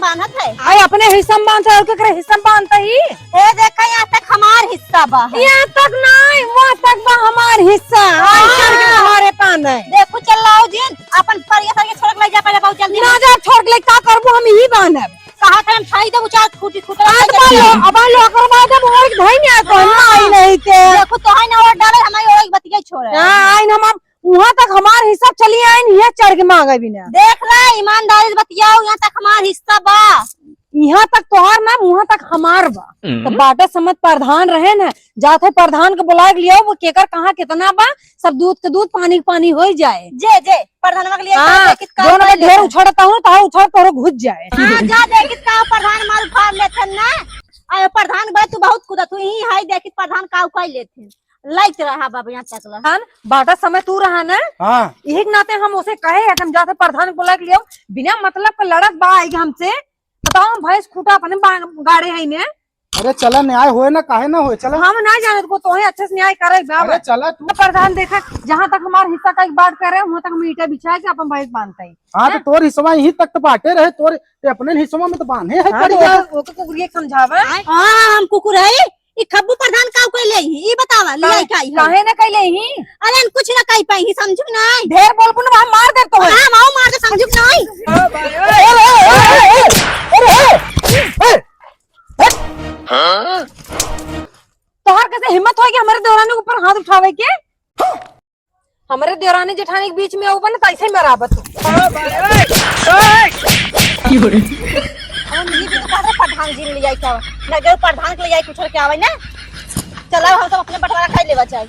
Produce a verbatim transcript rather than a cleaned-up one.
बांधत है। अरे अपने हिस्सा में बांधत है, और केकरे हिस्सा में बांधत ही? ए देखा, यहाँ तक हमार हिस्सा बा है। यहाँ तक नहीं, वहाँ तक बा हमार हिस्सा। हाँ। चढ़ के हमारे पान है। देखो चल लाओ जिन, अपन परिया सर के छोड़ के ले जा पहले, बहुत जल्दी। ना जा, छोड़ के ले का करबो, हम यही बांधब। कहा था हम खाई देबो चार खूटी खूटा। हाँ, तो बांध लो, अब बांध लो, अगर बांध देबो, और भाई नहीं आए तो हम आई नहीं थे। देखो तो है ना, और डाले हमारी और एक बतिया छोड़े। हाँ, आई ना हम उहाँ तक हमार हिस्सा चली आइन, यहाँ चढ़ के मांगे बिना। देख ले, ईमानदारी से बतियाओ, यहाँ तक हमार हिस्सा बा। यहाँ तक तोहार ना, उहाँ तक हमार बा। हम्म। तो बाटा समत प्रधान रहे न, जात है प्रधान के बुलाए के लियाओ, वो केकर कहाँ कितना बा, सब दूध के दूध, पानी के पानी होइ जाए। जे, जे, प्रधानवा के लिए हाँ, का देखित का दोनों उपाय में ढेर लेते हैं। उछड़ता हूँ, तो उछड़ तोहरो घुस जाए। हाँ, जा देखित का प्रधान माल फाड़ लेते हैं ना। अरे प्रधान बा, तू बहुत कूदत हूँ, यही है, देखित प्रधान का उपाय लेते हैं। लाइक रहा बाबा यहाँ तक ला। हाँ, बाटा समय तू रहा ना? हाँ। यही के नाते हम उसे कहे है, हम जाते प्रधान को लाइक लियो, बिना मतलब का लड़त बा आएगी हमसे। बताओ, हम भैंस खूटा अपने बा-, गाड़े है ने। अरे चला, न्याय होए ना, काहे ना होए, चला। हम ना जाने को, तोहे अच्छे से न्याय करे बाबा। अरे चला तू। प्रधान देखा, जहाँ तक हमार हिस्सा का एक बांट करे, वहाँ तक हम ईंटा बिछा के अपन भैंस बांधते हैं। हाँ, तो हैं? तोर हिस्सा यहीं तक तो बांटे रहे, तोर, ते अपने हिस्सा में तो बांधे है हाँ, तो करिया। ओके, ओके, कुकुर ये समझावा। हाँ, हम कुकुर है। ई खब्बू प्रधान का कइले ही? ई बतावा, लियाई का ही है? काहे ना कइले ही? अरे, हम कुछ ना कह पाई ही, समझू नहीं? ढेर बोलबू ना, हम मार देब तोहे। हाँ, माओ मार दे, समझू नहीं? तोहार कैसे हिम्मत होई कि हमरे देवरानी के ऊपर हाथ उठावे के? हमरे देवरानी जेठानी के बीच में आउबा ना, त ऐसे ही मराबत हो। की हो रे? हम ई दिन का प्रधान जी ले जाए क्या? ना गए प्रधान के ले जाए कुछ के आवे ना। चला, हम सब अपने बंटवारा खाई लेवा चाहे।